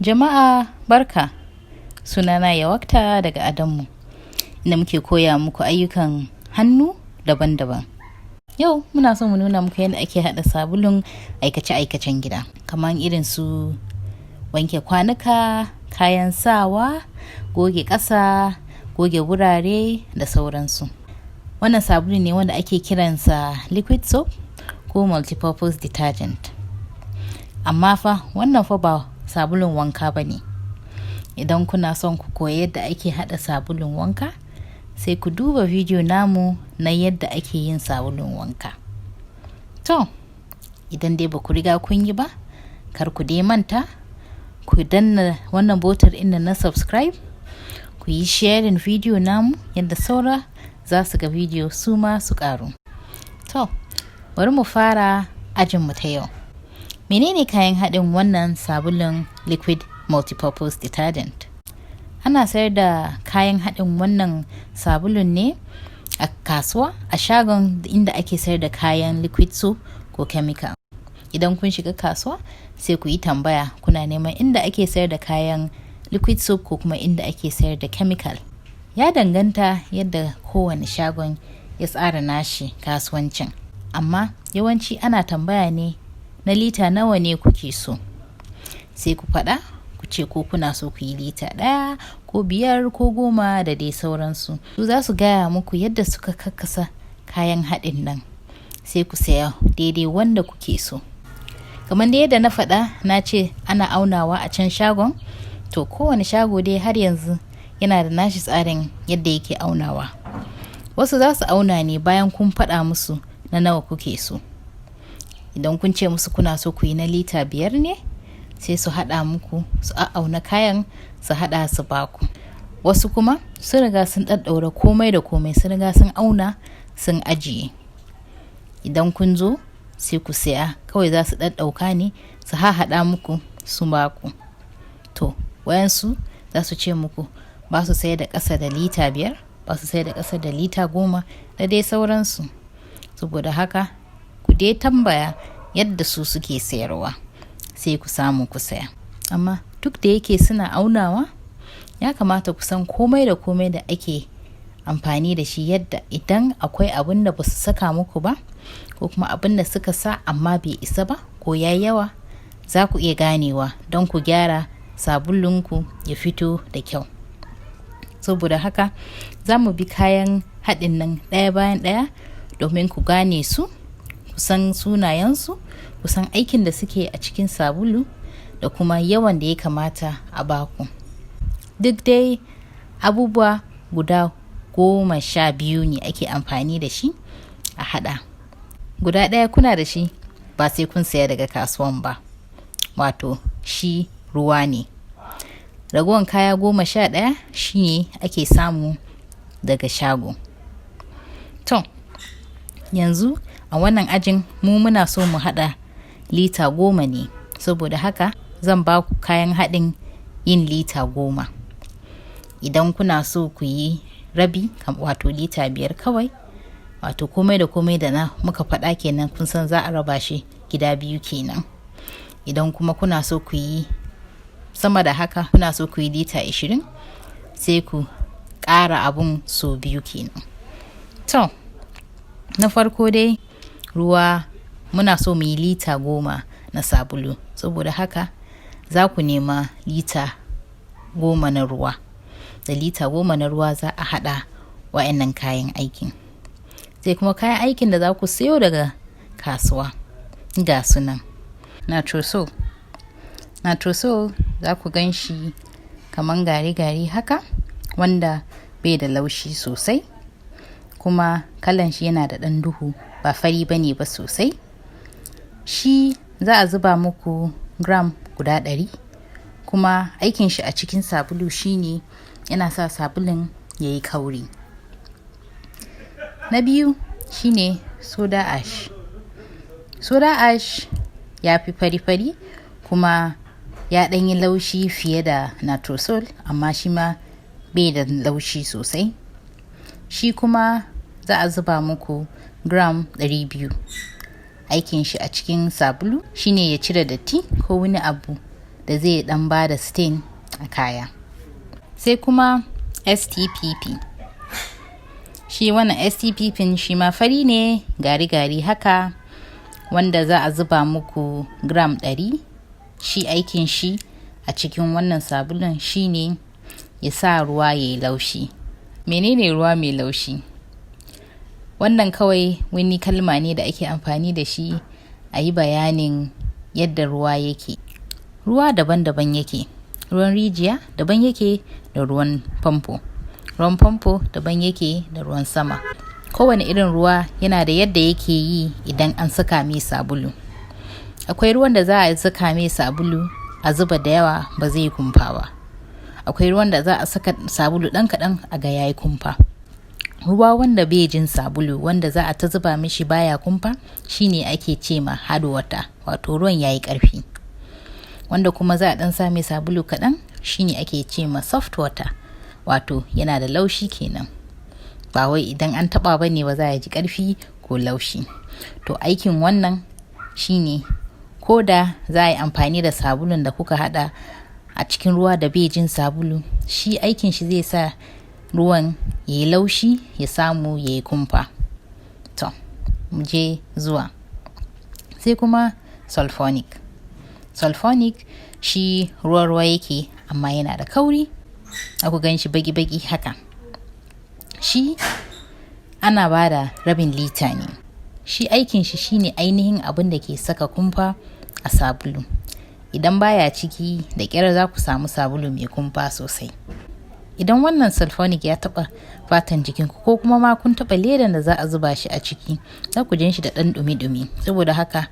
Jama'a barka, sunana Yawakta daga Adanmu, inda muke koya muku ayyukan hannu daban-daban. Yau muna so mu nuna muku yadda ake haɗa sabulun aikace-aikacen gida, kamar irin su wanke kwanuka, kayan sawa, goge ƙasa, goge wurare da sauransu. Wannan sabulu ne wanda ake kiransa liquid soap ko multipurpose detergent. Amma fa wannan fa ba sabulun wanka ba ne. Idan kuna son ku koyi yadda ake haɗa sabulun wanka, sai ku duba bidiyo namu na yadda ake yin sabulun wanka. To, idan dai ba ku riga kun yi ba, kar ku dai manta, ku danna wannan button ɗin na subscribe, ku yi sharing bidiyo namu yadda saura za su ga bidiyo su ma su ƙaru. To, bari mu fara ajinmu ta yau. Menene kayan haɗin wannan sabulun liquid multipurpose detergent? Ana sayar da kayan haɗin wannan sabulun ne a kasuwa, a shagon inda ake sayar da kayan liquid soap ko chemical. Idan kun shiga kasuwa, sai ku yi tambaya kuna neman inda ake sayar da kayan liquid soap ko kuma inda ake sayar da chemical. Ya danganta yadda kowane shagon ya tsara nashi kasuwancin. Amma yawanci ana tambaya ne na lita nawa ne kuke so. Sai ku faɗa, ku ce ko kuna so ku yi lita 1 ko 5 ko 10 da dai sauransu. Su za su gaya muku yadda suka kakkasa kayan haɗin nan. Sai ku saya daidai wanda kuke so. Kamar dai yadda na faɗa, na ce ana aunawa a can shagon. To, kowane shago dai har yanzu yana da nashi tsarin yadda yake aunawa. Wasu za su auna ne bayan kun faɗa musu na nawa kuke so. Idan kun ce musu kuna so ku yi na lita 5 ne, sai su haɗa muku, su a'auna kayan, su haɗa su baku. Wasu kuma sun riga sun ɗaɗɗaura komai da komai, sun riga sun auna sun ajiye. Idan kun zo, sai ku saya kawai, za su ɗaɗɗauka ne su hahaɗa muku su baku. To, wayansu za su ce muku ba su sayar da ƙasa da lita 5, ba su sayar da ƙasa da lita 10 da dai sauransu. Saboda haka ku dai tambaya yadda su suke sayarwa, sai ku samu ku saya. Amma duk da yake suna aunawa, ya kamata ku san komai da komai da ake amfani da shi, yadda idan akwai abun da ba su saka muku ba ko kuma abun da suka sa amma bai isa ba ko ya yawa, za ku iya ganewa don ku gyara sabulunku ya fito da kyau. Saboda haka za mu bi kayan haɗin nan ɗaya bayan ɗaya domin ku gane su, ku san sunayensu, ku san aikin da suke a cikin sabulu da kuma yawan da ya kamata a baku. Duk dai abubuwa guda 12 ne ake amfani da shi a haɗa. Guda ɗaya kuna da shi, ba sai kun saya daga kasuwan ba, wato shi ruwa ne. Ragowar kaya 11 shine ake samu daga shago. To, yanzu a wannan ajin mu muna so mu haɗa lita 10 ne, saboda haka zan ba ku kayan haɗin yin lita 10. Idan kuna so ku yi rabi, wato lita 5 kawai, wato komai da komai da na muka faɗa kenan, kun san za a raba shi gida biyu kenan. Idan kuma kuna so ku yi sama da haka, kuna so ku yi lita 20, sai ku ƙara abun sau biyu kenan. To, na farko dai ruwa. Muna so mu yi lita 10 na sabulu, saboda haka za ku nema lita 10 na ruwa. Da lita 10 na ruwa za a haɗa wa'annan kayan aikin. Sai kuma kayan aikin da za ku sayo daga kasuwa ga su nan. Natrosol. Natrosol za ku gan shi kaman gari-gari haka, wanda bai da laushi sosai, kuma kalan shi yana da ɗan duhu, ba fari ba ne ba sosai. Shi za a zuba muku gram guda 100, kuma aikin shi a cikin sabulu shine yana sa sabulun ya yi kauri. Na biyu shine soda ash. Soda ash ya fi fari-fari kuma ya ɗan yi laushi fiye da natrosol, amma shi ma bai da laushi sosai. Shi kuma za a zuba muku gram 200. Aikin shi a cikin sabulu shine ya cire datti ko wani abu da zai dan ba da stain a kaya. Sai kuma STPP. Shi wannan STPP shi ma fari ne gari-gari haka, wanda za a zuba muku gram 100. Shi aikin shi a cikin wannan sabulun shine ya sa ruwa ya yi laushi. Menene ruwa mai laushi? Wannan kawai wani kalma ne da ake amfani da shi a yi bayanin yadda ruwa yake. Ruwa daban-daban yake. Ruwan rijiya daban yake da ruwan famfo. Ruwan famfo daban yake da ruwan sama. Kowane irin ruwa yana da yadda yake yi idan an saka mai sabulu. Akwai ruwan da za a saka mai sabulu a zuba da yawa, ba zai kumfa ba. Akwai ruwan da za a saka sabulu ɗan kaɗan, a ga yayi kumfa. Ruwa wanda bai jin sabulu, wanda za a ta zuba mishi baya kumfa, shine ake ce ma hard water, wato ruwan yayi ƙarfi. Wanda kuma za a ɗan sa mai sabulu kaɗan shine ake ce ma soft water, wato yana da laushi kenan. Ba wai idan an taɓa ba ne ba za a ji ƙarfi ko laushi. To, aikin wannan shine ko da za a yi amfani da sabulun da kuka haɗa a cikin ruwa da bai jin sabulu, shi aikin shi zai sa ruwan ya yi laushi, ya samu ya yi kumfa. To, mu je zuwa. Sai kuma sulfonic. Sulfonic shi ruwa-ruwa yake, amma yana da kauri. Aku gan shi baki-baki haka. Shi ana ba da rabin lita ne. Shi aikin shi shine ainihin abin da ke saka kumfa a sabulu. Idan baya ciki, da ƙyar za ku samu sabulu mai kumfa sosai. Idan wannan sulfonic ya taɓa fatan jikinku, ko kuma ma kun taɓa ledan da za a zuba shi a ciki, za ku jin shi da ɗan ɗumi-ɗumi. Saboda haka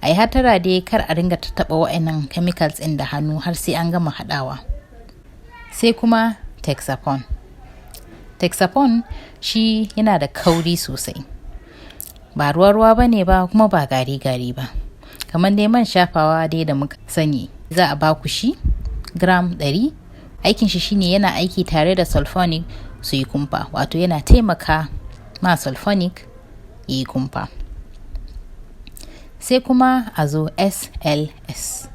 a yi hatara dai, kar a ringa taɓa wa'annan chemicals ɗin da hannu har sai an gama haɗawa. Sai kuma Texapon. Texapon shi yana da kauri sosai. Ba ruwa-ruwa ba ne ba, kuma ba gari-gari ba. Kamar dai man shafawa dai da muka sani. Za a ba ku shi gram 100. Aikin shi shine yana aiki tare da sulfonic su yi kumfa, wato yana taimaka ma sulfonic ya yi kumfa. Sai kuma a zo SLS.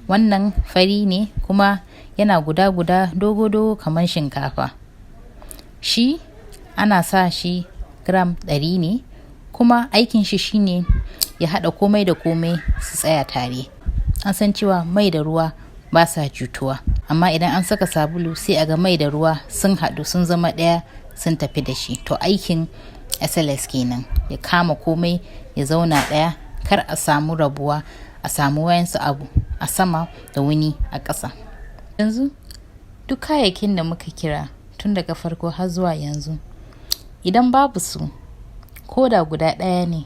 Wannan fari ne, kuma yana guda-guda, dogo-dogo kamar shinkafa. Shi ana sa shi gram 100 ne, kuma aikin shi shine ya haɗa komai da komai su tsaya tare. An san cewa mai da ruwa ba sa jituwa, amma idan an saka sabulu sai a ga mai da ruwa sun haɗu, sun zama ɗaya, sun tafi da shi. To, aikin SLS kenan, ya kama komai ya zauna ɗaya, kar a samu rabuwa, a samu wayansu abu a sama da wani a ƙasa. Yanzu duk kayayyakin da muka kira tun daga farko har zuwa yanzu, idan babu su, ko da guda ɗaya ne,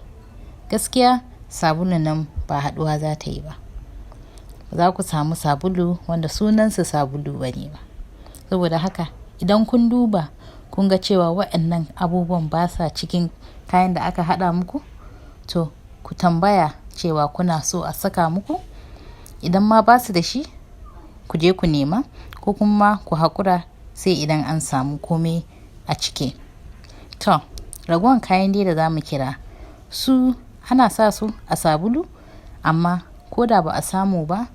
gaskiya sabulun nan ba haɗuwa za ta yi ba. Ba za ku samu sabulu wanda sunansa sabulu ba ne ba. Saboda haka idan kun duba kun ga cewa waɗannan abubuwan ba sa cikin kayan da aka haɗa muku, to ku tambaya cewa kuna so a saka muku. Idan ma ba su da shi, ku je ku nema, ko kuma ku haƙura sai idan an samu kome a cike. To, ragowar kayan dai da za mu kira su, ana sa su a sabulu, amma ko da ba a samu ba,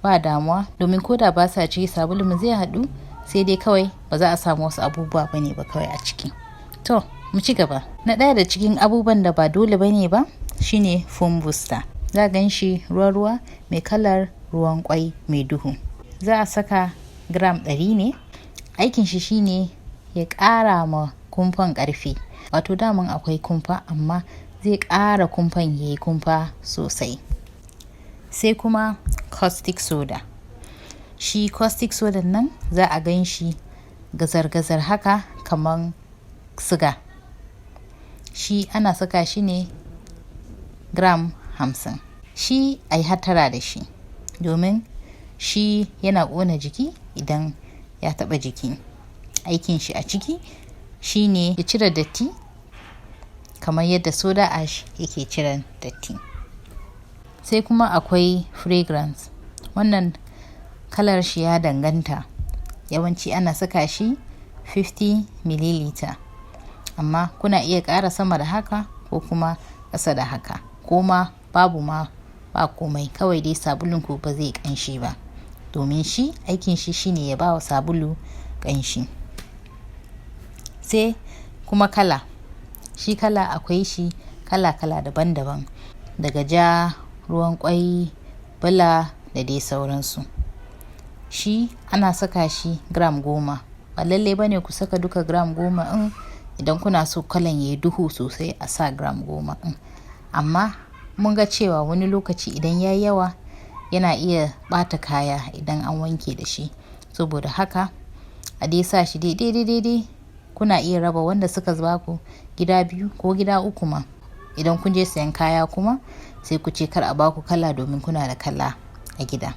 ba damuwa, domin ko da ba sa ciki, sabulun mu zai haɗu, sai dai kawai ba za a samu wasu abubuwa ba ne ba kawai a ciki. To, mu ci gaba. Na ɗaya da cikin abubuwan da ba dole ba ne ba shine foam booster. Za a gan shi ruwa-ruwa mai kalar ruwan kwai mai duhu. Za a saka gram 100 ne. Aikin shi shine ya ƙara ma kumfan ƙarfi. Wato daman akwai kumfa, amma zai ƙara kumfan ya yi kumfa sosai. Sai kuma caustic soda. Shi caustic soda nan za a gan shi gazar-gazar haka kaman siga. Shi ana saka shi ne gram 50. Shi a yi hattara da shi, domin shi yana ƙona jiki idan ya taɓa jiki. Aikin shi a ciki shine ya cire datti kamar yadda soda ash yake cire datti. Sai kuma akwai fragrance. Wannan kalar shi ya danganta. Yawanci ana saka shi 50 milliliter, amma kuna iya ƙara sama da haka ko kuma ƙasa da haka, ko ma babu ma ba komai, kawai dai sabulun ku ba zai ƙanshi ba. Domin shi aikin shi shine ya bawa sabulu ƙanshi. Sai kuma kala. Shi kala akwai shi kala-kala daban-daban, daga ja, ruwan ƙwai, bula da dai sauransu. Shi ana saka shi gram 10. Ba lallai ba ne ku saka duka gram 10 ɗin. Idan kuna so kalan yayi duhu sosai, a sa gram 10 ɗin. Amma mun ga cewa wani lokaci idan yayi yawa yana iya ɓata kaya idan an wanke da shi. Saboda haka a dai sa shi daidai daidai. Kuna iya raba wanda suka baku gida biyu ko gida uku ma. Idan kun je sayan kaya kuma, sai ku ce kar a baku kala domin kuna da kala a gida.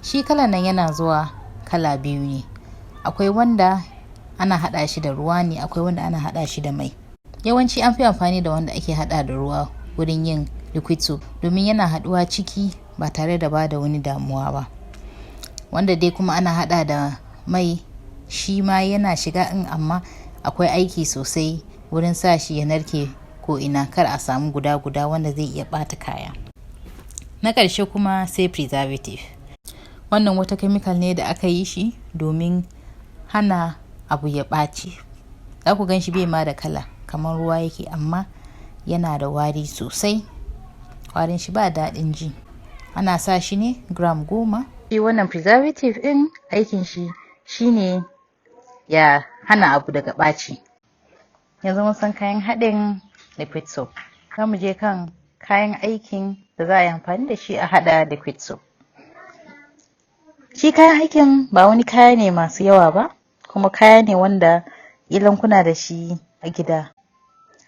Shi kalan nan yana zuwa kala biyu ne. Akwai wanda ana haɗa shi da ruwa ne, akwai wanda ana haɗa shi da mai. Yawanci an fi amfani da wanda ake haɗa da ruwa wurin yin liquid soap, domin yana haɗuwa ciki ba tare da bada wani damuwa ba. Wanda dai kuma ana haɗa da mai, shi ma yana shiga in, amma akwai aiki sosai wurin sa shi ya narke ko ina, kar a samu guda-guda wanda zai iya ɓata kaya. Na ƙarshe kuma sai preservative. Wannan wata chemical ne da aka yi shi domin hana abu ya ɓaci. Za ku gan shi bai ma da kala, kamar ruwa yake, amma yana da wari sosai. Warin shi ba daɗin ji. Ana sa shi ne gram 10. Shi wannan preservative ɗin, aikin shi shine ya hana abu daga ɓaci. Yanzu mun san kayan haɗin liquid soap. Za mu je kan kayan aikin da za a yi amfani da shi a haɗa liquid soap. Shi kayan aikin ba wani kaya ne masu yawa ba, kuma kaya ne wanda ƙilan kuna da shi a gida.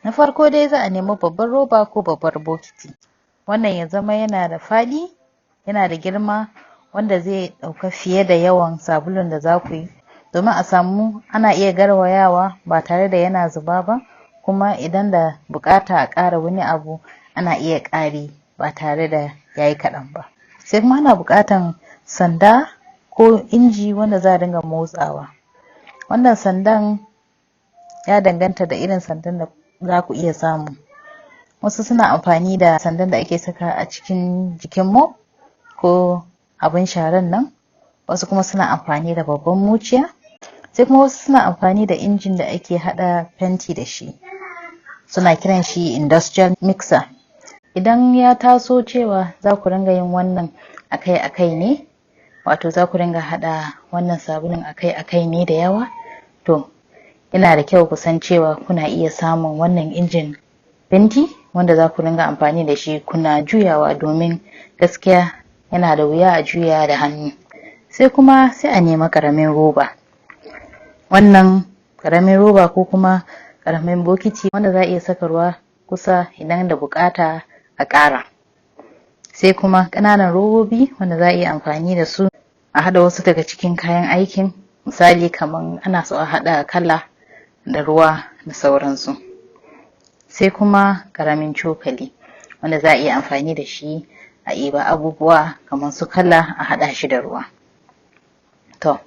Na farko dai, za a nemi babbar roba ko babbar bokiti. Wannan ya zama yana da faɗi, yana da girma wanda zai ɗauka fiye da yawan sabulun da za ku yi, domin a samu ana iya garwayawa ba tare da yana zuba ba, kuma idan da buƙata a ƙara wani abu, ana iya ƙari ba tare da yayi kaɗan ba. Sai kuma ana buƙatan sanda ko inji wanda za a dinga motsawa. Wannan sandan ya danganta da irin sandan da za ku iya samu. Wasu suna amfani da sandan da ake saka a cikin jikin mop ko abin sharan nan, wasu kuma suna amfani da babban muciya, sai kuma wasu suna amfani da injin da ake haɗa fenti da shi, suna kiran shi industrial mixer. Idan ya taso cewa za ku ringa yin wannan akai-akai ne, wato za ku ringa haɗa wannan sabulun akai-akai ne da yawa, to yana da kyau ku san cewa kuna iya samun wannan injin fenti wanda za ku ringa amfani da shi kuna juyawa, domin gaskiya yana da wuya a juya da hannu. Sai kuma sai a nemi ƙaramin roba. Wannan ƙaramin roba ko kuma ƙaramin bokiti wanda za a iya saka ruwa kusa idan da buƙata a ƙara. Sai kuma ƙananan robobi wanda za a iya amfani da su a haɗa wasu daga cikin kayan aikin, misali kaman ana so a haɗa kala da ruwa da sauransu. Sai kuma ƙaramin cokali wanda za a iya amfani da shi a ɗiba abubuwa kamar su kala a haɗa shi da ruwa. To,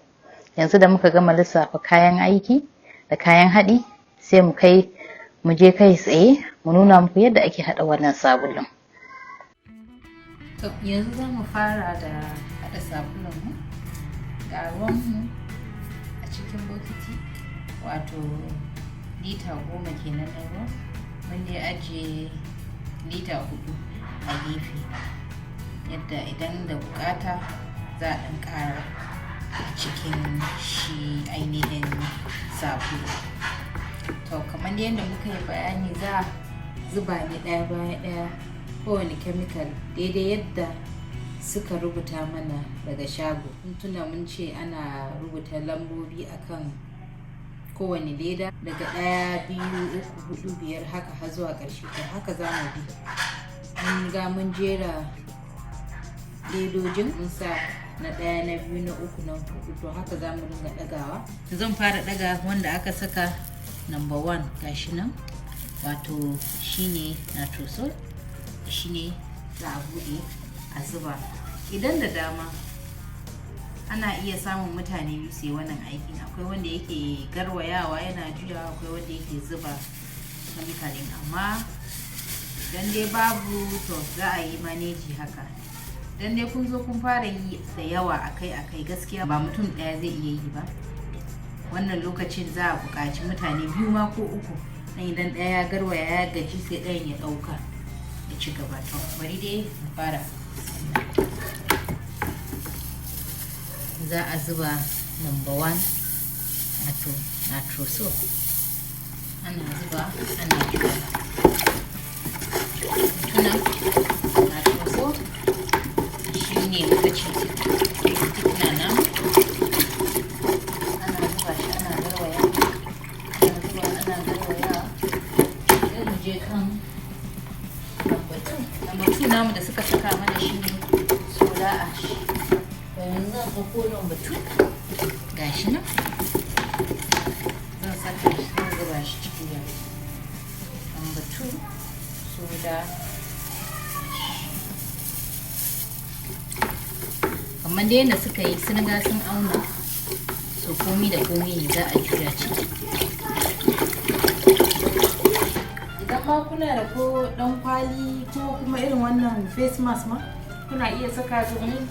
yanzu da muka gama lissafa kayan aiki da kayan haɗi, sai mu kai mu je kai tsaye mu nuna muku yadda ake haɗa wannan sabulun. To, yanzu za mu fara da haɗa sabulun mu. Ga ruwanmu a cikin bokiti, wato lita 10 kenan na ruwa. Mun dai ajiye lita 4 a gefe, yadda idan da bukata za a ɗan ƙara a cikin shi ainihin sabulu. To, kamar yadda muka yi bayani, za a zuba ne ɗaya bayan ɗaya kowane chemical daidai yadda suka rubuta mana daga shago. Kun tuna mun ce ana rubuta lambobi akan kowane leda, daga 1, 2, 3, 4, 5, haka har zuwa ƙarshe. To, haka za mu bi. Mun ga mun jera ledojin, mun sa na ɗaya, na biyu, na uku, na huɗu. To, haka za mu dinga ɗagawa. Zan fara ɗaga wanda aka saka number 1, gashi nan, wato shine Natrosol. Shine za a buɗe a zuba. Idan da dama, ana iya samun mutane biyu su yi wannan aikin. Akwai wanda yake garwayawa yana juyawa, akwai wanda yake zuba chemical ɗin. Amma idan dai babu, to za a yi maneji haka. Idan dai kun zo kun fara yi da yawa akai-akai, gaskiya ba mutum ɗaya zai iya yi ba. Wannan lokacin za a buƙaci mutane biyu ma ko uku, dan idan ɗaya ya garwaya ya gaji, sai ɗayan ya ɗauka ya ci gaba. To, bari dai mu fara. Za a zuba number one, wato Natrosol. Ana zuba, ana juya. Tuna Natrosol shi ne muka ce thickener namu. Ana zuba shi, ana garwaya, ana zuba, ana garwayawa. Sai mu je kan number two. Number two namu da suka saka mana shi ne soda ash. Yanzu zan ɗauko number two, gashi nan, zan saka shi, zan zuba shi ciki. Yanzu number two, soda ash. Kamar dai yadda suka yi, sun riga sun auna, so komi da komi ne za a juya ciki. Idan ma kuna da ko dan kwali ko kuma irin wannan face mask ma, kuna iya saka domin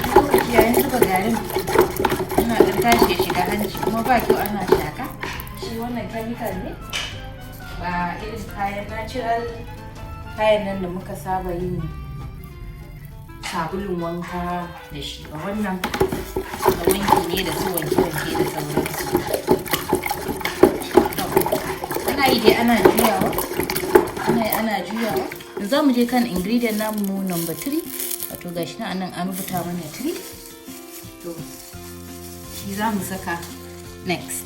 Lokaci yayin zuba garin ana ɗan tashi ya shiga hanci, kuma ba kyau ana shaka. Shi wannan chemical ne, ba irin kayan natural kayan nan da muka saba yin sabulun wanka da shi ba. Wannan na wanki ne da su wanke-wanke da sauransu. To, ana yi dai, ana juyawa, ana yi, ana juyawa. Yanzu za mu je kan ingredient namu number 3, wato gashi nan anan an rubuta mana 3. To, shi za mu saka next.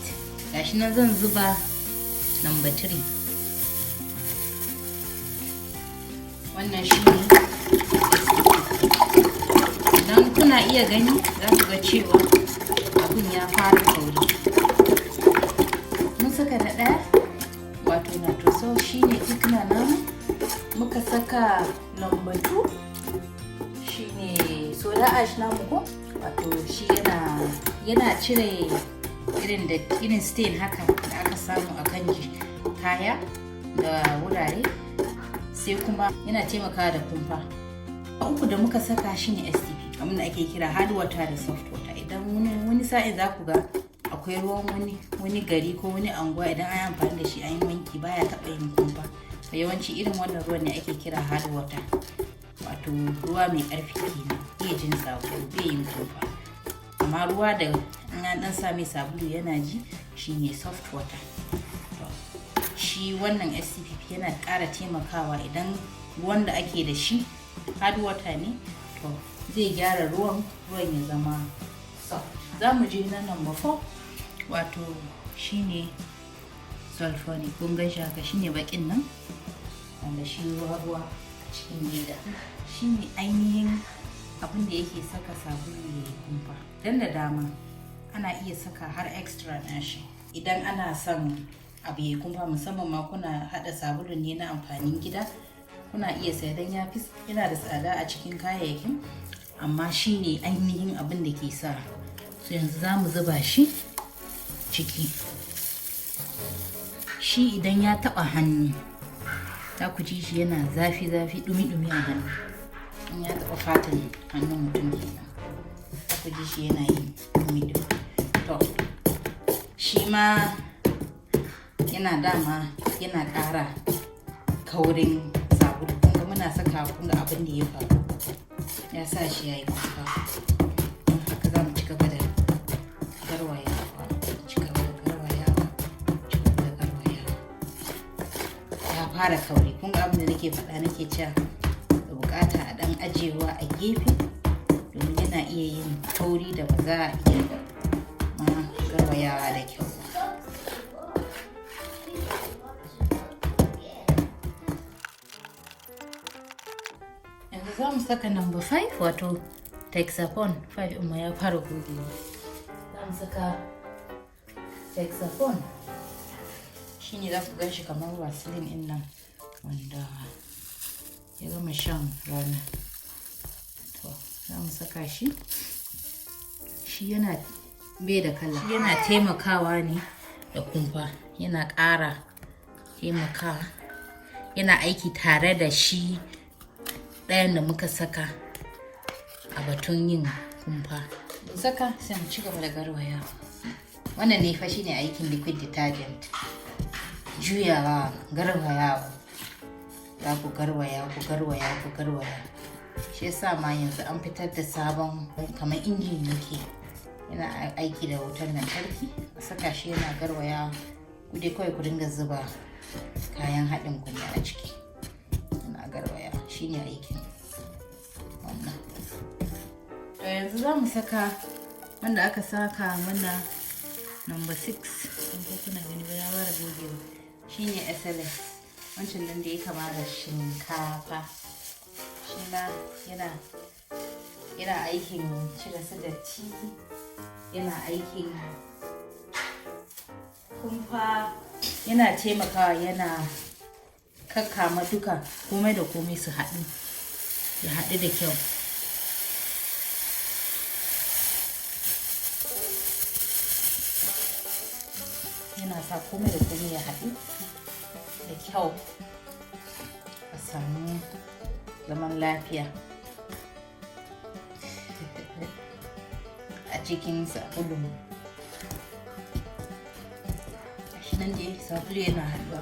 Gashi nan zan zuba number 3. Wannan shi ne. Idan kuna iya gani, za ku ga cewa abun ya fara kauri. Mun saka na ɗaya, wato Natrosol, shi ne thickener namu. Muka saka number 2, shi ne soda ash namu ko, wato shi yana cire irin da irin stain haka da aka samu a kan kaya da wurare, sai kuma yana taimakawa da kumfa. Uku da muka saka shi ne STP, abin da ake kira hard water da soft water. Idan wani sa'in za ku ga akwai ruwan wani gari ko wani anguwa, idan an yi amfani da shi an yi wanki, baya taɓa yin kumfa. To, yawanci irin wannan ruwan ne ake kira hard water, wato ruwa mai ƙarfi kenan, bai jin sabulu, bai yin kumfa. Amma ruwa da in an dan sa mai sabulu yana ji, shine soft water. To, shi wannan STPP yana ƙara taimakawa. Idan ruwan da ake da shi hard water ne, to zai gyara ruwan, ruwan ya zama soft. Za mu je na number 4, wato shine sulfonic. Kun gan shi haka, shine bakin nan wanda shi ruwa ruwa a cikin leda. Shine ainihin abin da yake saka sabulu ya yi kumfa. Dan da dama ana iya saka har extra nashi idan ana son abu ya kumfa, musamman ma kuna hada sabulun ne na amfanin gida. Kuna iya saya dan ya fi yana da tsada a cikin kayayyakin, amma shine ainihin abin da ke sa. So yanzu za mu zuba shi ciki. Shi idan ya taba hannu, za ku ji shi yana zafi zafi, dumi dumi a hannu. In ya taba fatan hannun mutum kenan, za ku ji shi yana yin dumi dumi. To, shi ma yana dama yana ƙara kaurin sabulu. Kun ga muna saka, kun ga abin da ya faru, ya sa shi ya yi kumfa. Don haka za mu ci gaba da garwayawa, ci gaba da garwayawa, ci gaba da garwayawa. Ya fara kauri. Kun ga abin da nake faɗa, nake cewa da bukata a ɗan ajewa a gefe, domin yana iya yin kauri da ba za a iya ma garwayawa da kyau ba. Yanzu za mu saka number 5, wato Texapon. 5 ɗin ma ya fara gogewa. Za mu saka Texapon, shine za ku gan shi kamar Vaseline ɗin nan wanda ya gama shan rana. To, za mu saka shi. Shi yana bai da kala, shi yana taimakawa ne da kumfa, yana ƙara taimakawa, yana aiki tare da shi ɗayan da muka saka. A batun yin kumfa, saka sai mu ci gaba da garwaya. Wannan ne fa shine aikin liquid detergent: juyawa, garwayawa. Za ku garwaya, ku garwaya, ku garwaya. Shi yasa ma yanzu an fitar da sabon kamar injin yake, yana aiki da wutar lantarki. A saka shi yana garwaya, ku dai kawai ku dinga zuba kayan haɗin ku ne a ciki, yana garwaya. Shine aikin wannan. To, yanzu za mu saka wanda aka saka mana, number 6. Ko kuna gani ba? Ya fara gogewa. Shine SLS, wancan nan da ya kama da shinkafa. Shi ma yana aikin cire su datti, yana aikin kumfa, yana taimakawa, yana kakkama duka komai da komai su haɗu, ya haɗu da kyau. Yana sa komai da komai ya haɗu da kyau, a samu zaman lafiya a cikin sabulun. Shi nan dai sabulu yana haɗuwa.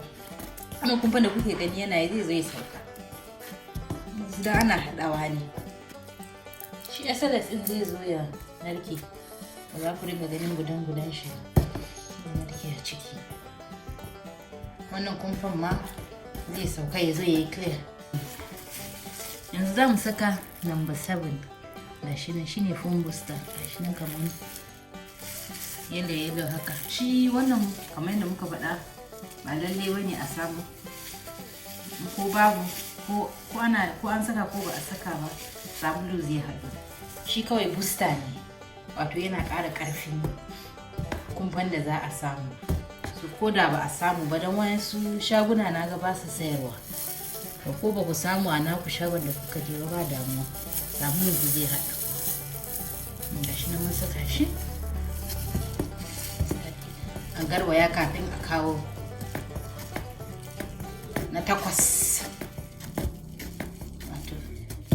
Wannan kumfan da kuke gani yana yi, zai zo ya sauka da ana haɗawa ne. Shi SLS ɗin zai zo ya narke, ba za ku dinga ganin gudan gudan shi ba, ya narke a ciki. Wannan kumfan ma zai sauka ya zo ya yi clear. Yanzu za mu saka number 7. Ga shi nan, shine foam booster. Ga shi nan kamar yellow yellow haka. Shi wannan, kamar yadda muka faɗa, ba lalle ba ne a samu ko babu, ko ana ko an saka ko ba a saka ba, sabulu zai haɗu. Shi kawai booster ne, wato yana ƙara ƙarfin kumfan da za a samu. Su ko da ba a samu ba, don wayansu shaguna na ga ba su sayarwa, to ko ba ku samu a naku shagon da kuka je ba, damuwa, sabulun ku zai haɗu. Ga shi nan mun saka shi a garwaya kafin a kawo na 8, wato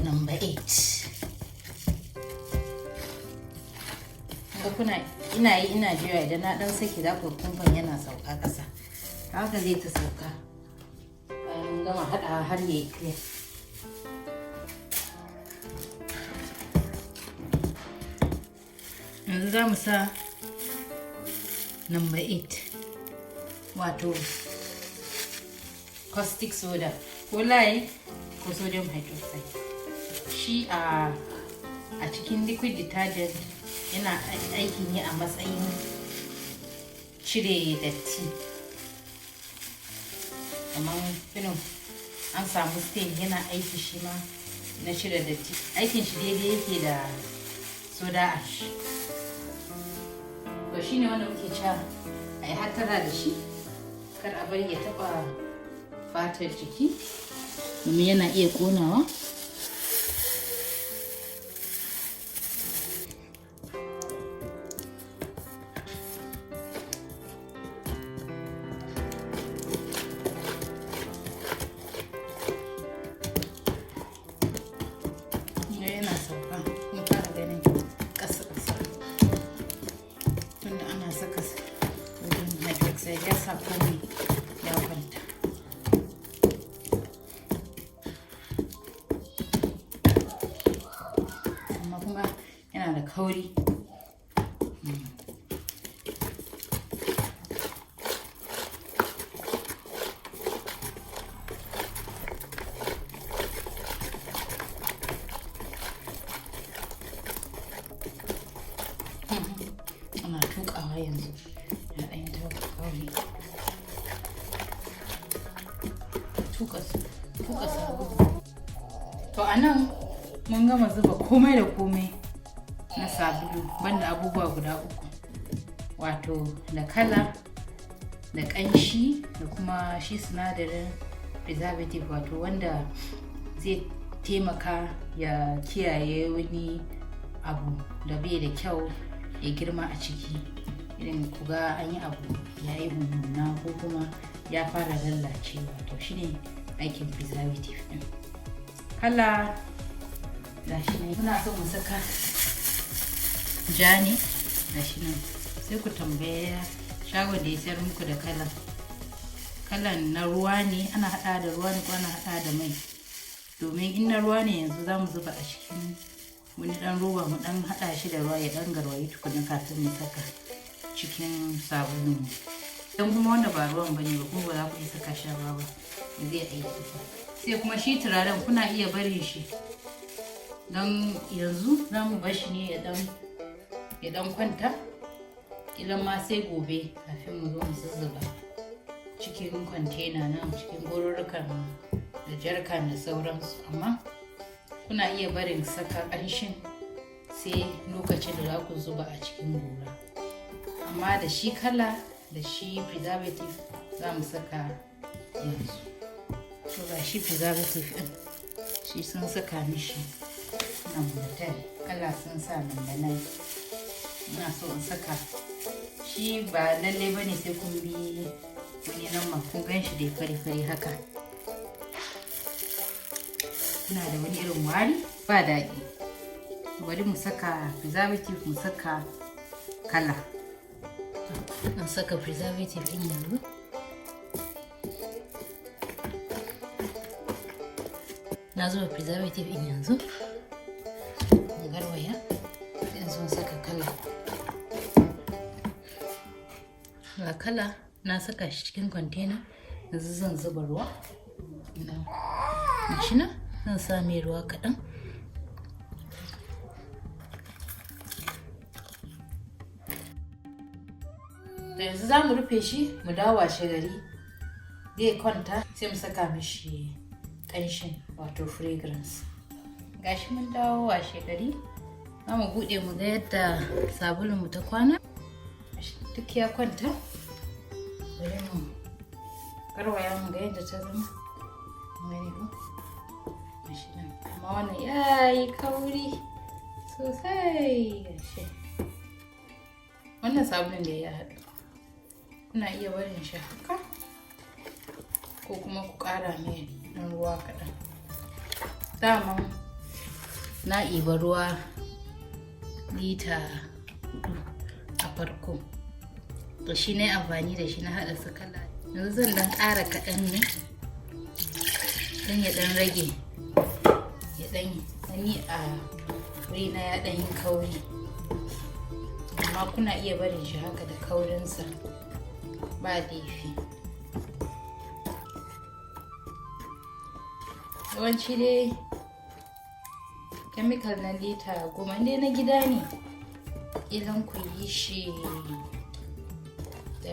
number 8. Ga kuna ina yi ina juya, idan na dan saki za ku kumfan yana sauka ƙasa. Haka zai ta sauka bayan mun gama haɗawa har yayi clear. Yanzu za mu sa number 8, wato caustic soda, ko lye ko sodium hydroxide. Shi a cikin liquid detergent yana aiki ne a matsayin cire datti, kamar irin an samu stain, yana aiki shi ma na cire datti. Aikin shi daidai yake da soda ash. To, shine wanda muke cewa a yi hattara da shi, kar a bari ya taba fatar jiki, domin yana iya ƙonawa. Yana sauka, kun fara ganin ƙasa-ƙasa, tunda ana saka sodium hydroxide ya sa komai ya kwanta. Amma kuma yana da kauri. Ana tuƙawa yanzu ya ɗan yi kauri. Tuƙa sabulu. To, a nan mun gama zuba komai da komai na sabulu, banda abubuwa guda uku, wato da kala da ƙanshi da kuma shi sinadarin preservative, wato wanda zai taimaka ya kiyaye wani abu da bai da kyau ya girma a ciki, irin ku ga an yi abu ya yi mummuna ko kuma ya fara lallacewa. To, shine aikin preservative din. Kala Gashi nan muna so mu saka ja ne, gashi nan. Sai ku tambaya shagon da ya sayar muku da kalan. Kalan na ruwa ne, ana haɗa da ruwa ne ko ana haɗa da mai? Domin in na ruwa ne, yanzu za mu zuba a cikin wani ɗan roba, mu ɗan haɗa shi da ruwa ya ɗan garwayi tukuna kafin mu saka cikin sabulun mu. Idan kuma wanda ba ruwan bane ba, kuma ba za ku iya saka shi ruwa ba, ba zai aiki ba. Sai kuma shi turaren kuna iya barin shi, don yanzu za mu bar shi ne ya ɗan kwanta, ƙilan ma sai gobe kafin mu zo mu zuzzuba cikin kwantena nan, cikin gorurrukan da jarkan da sauransu. Amma kuna iya barin saka ƙanshin sai lokacin da za ku zuba a cikin gora. Amma da shi kala da shi preservative za mu saka yanzu. To, ga shi preservative ɗin, shi sun saka mishi number 10, kala sun sa number 9. Ina so in saka shi, ba lalle bane sai kun bi wani number. Kun gan shi dai fari-fari haka, ina da wani irin wari ba daɗi. Bari mu saka preservative, mu saka kala. An saka preservative ɗin yanzu. Na zuba preservative ɗin yanzu, in garwaya, yanzu in saka kala. Ga kala na saka shi cikin container. Yanzu zan zuba ruwa. Ga shi nan, zan sa mai ruwa kaɗan. To, yanzu za mu rufe shi, mu dawo washe gari, zai kwanta, sai mu saka mishi ƙanshin, wato fragrance. Gashi mun dawo washe gari, za mu buɗe mu ga yadda sabulun mu ta kwana. Duk ya kwanta. Bari mu garwaya mu ga yadda ta zama. Gani ko? Gashi nan, amma wannan ya yi kauri sosai. Gashi wannan sabulun da ya haɗu, kuna iya barin shi haka ko kuma ku ƙara mai ɗan ruwa kaɗan. Dama na ɗiba ruwa lita 4 a farko, to shi na amfani da shi na haɗa su kala. Yanzu zan ɗan ƙara kaɗan ne don ya ɗan rage, ya ɗan yi a wurina ya ɗan yi kauri. Amma kuna iya barin shi haka da kaurinsa, ba laifi. Yawanci dai chemical na lita 10 dai na gida ne, ƙilan ku yi shi da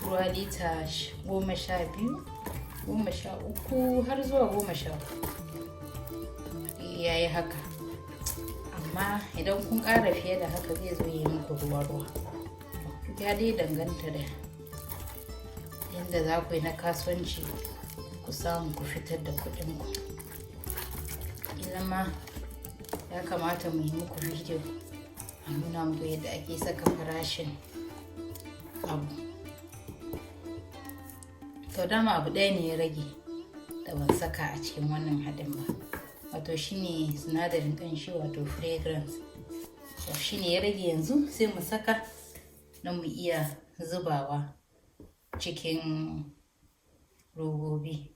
ruwa lita 12, 13 har zuwa 14, ya yi haka. Amma idan kun ƙara fiye da haka, zai zo yi muku ruwa-ruwa. Ya dai danganta da yadda za ku yi na kasuwanci, ku samu ku fitar da kuɗinku. Ƙila ma ya kamata mu yi muku bidiyo a nuna muku yadda ake saka farashin abu. To, dama abu ɗaya ne ya rage da ban saka a cikin wannan haɗin ba, wato shine sinadarin ƙanshi, wato fragrance. To, shine ya rage yanzu, sai mu saka don mu iya zubawa cikin robobi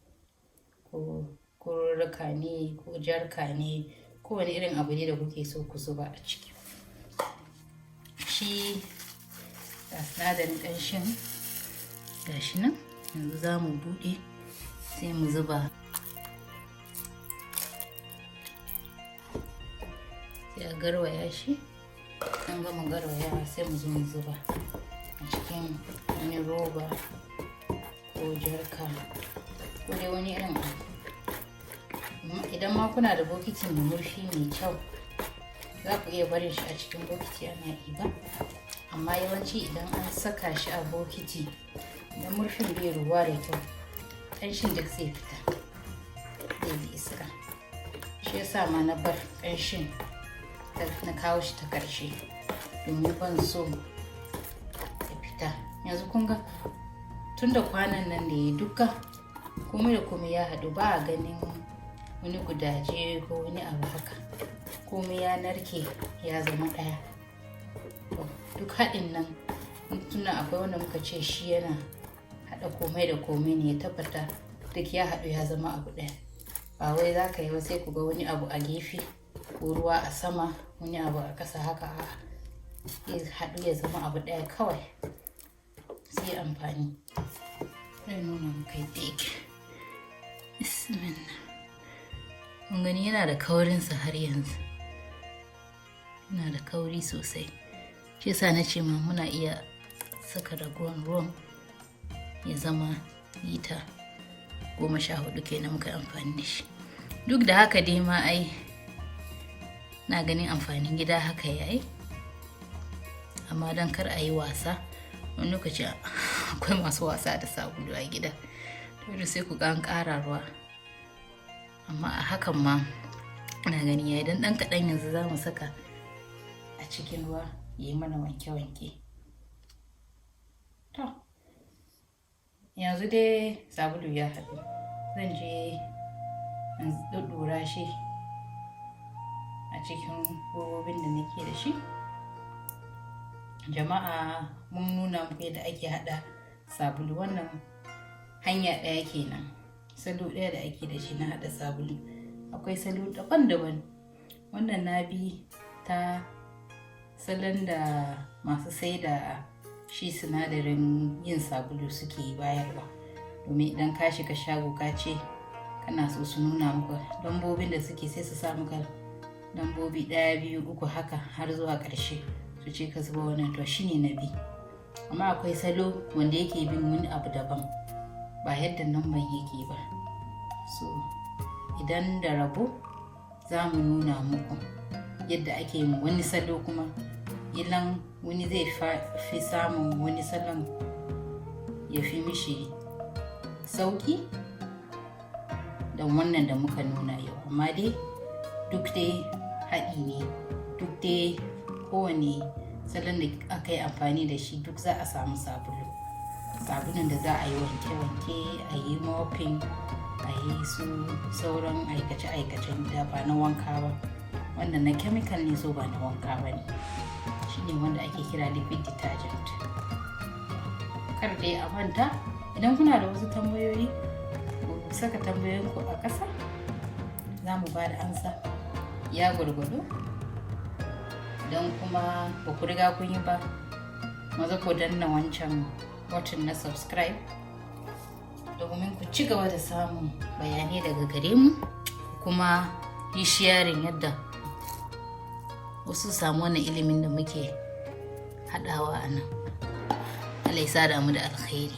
ko kururruka ne ko jarka ne ko wani irin abu ne da kuke so ku zuba a ciki. Shi ga sinadarin ƙanshin, gashi nan. Yanzu za mu buɗe, sai mu zuba, sai a garwaya shi. An gama garwayawa, sai mu zo mu zuba a cikin wani roba ko jarka ko dai wani irin abu. Idan ma kuna da bokiti mai murfi mai kyau, za ku iya barin shi a cikin bokiti ana ɗiba. Amma yawanci idan an saka shi a bokiti, idan murfin bai ruwa da kyau, ƙanshin duk zai fita, zai bi iska. Shi yasa ma na bar ƙanshin na kawo shi ta ƙarshe, domin ban so ya fita. Yanzu kun ga tun da kwanan nan da ya duka komai da komai ya haɗu, ba a ganin wani gudaje ko wani abu haka. Komai ya narke ya zama ɗaya. To, duk haɗin nan, tuna akwai wanda muka ce shi yana haɗa komai da komai ne, ya tabbata duk ya haɗu ya zama abu ɗaya. Ba wai za ka yi ba sai ku ga wani abu a gefe ko ruwa a sama, wani abu a ƙasa haka. A'a, ya haɗu ya zama abu ɗaya kawai, sai amfani. Zai nuna muku yadda yake. Bismillah. Kun gani, yana da kaurinsa har yanzu, yana da kauri sosai. Shi yasa na ce ma muna iya saka ragowar ruwan ya zama lita 14 kenan muka amfani da shi. Duk da haka dai ma, ai na ganin amfanin gida haka yayi, amma don kar a yi wasa, wani lokaci akwai masu wasa da sabulu a gida, dole sai ku ga an ƙara ruwa. Amma a hakan ma ina ganin yayi, dan ɗan kaɗan yanzu za mu saka a cikin ruwa ya yi mana wanke-wanke. To, yanzu dai sabulu ya haɗu, zan je in ɗuɗɗura shi a cikin robobin da nake da shi. Jama'a, mun nuna muku yadda ake haɗa sabulu. Wannan hanya ɗaya kenan, salo ɗaya da ake da shi na haɗa sabulu. Akwai salo daban-daban. Wannan na bi ta salon da masu sai da shi sinadarin yin sabulu suke bayarwa, domin idan ka shiga shago ka ce kana so su nuna maka lambobin da suke, sai su sa maka lambobi ɗaya, biyu, uku, haka har zuwa ƙarshe, su ce ka zuba wannan. To, shine na bi. Amma akwai salo wanda yake bin wani abu daban, ba yadda namban yake ba. So idan da rabo za mu nuna muku yadda ake yin wani salo kuma. Ilan wani zai fi samun wani salon ya fi mishi sauki da wannan da muka nuna yau. Amma dai duk dai haɗi ne, duk dai kowane salon da aka yi amfani da shi, duk za a samu sabulu, sabulun da za a yi wanke-wanke, a yi mopping, a yi su sauran aikace-aikacen gida, ba na wanka ba. Wannan na chemical ne, so ba na wanka ba ne. Shine wanda ake kira liquid detergent. Kar dai a manta, idan kuna da wasu tambayoyi, ku saka tambayoyinku a ƙasa, za mu ba da ansa ya gwargwado. Idan kuma ba ku riga kun yi ba, maza ku danna wancan button na subscribe domin ku ci gaba da samun bayanai daga gare mu, kuma yi sharing yadda wasu samu wannan ilimin da muke haɗawa a nan. Allah ya sada mu da alkhairi.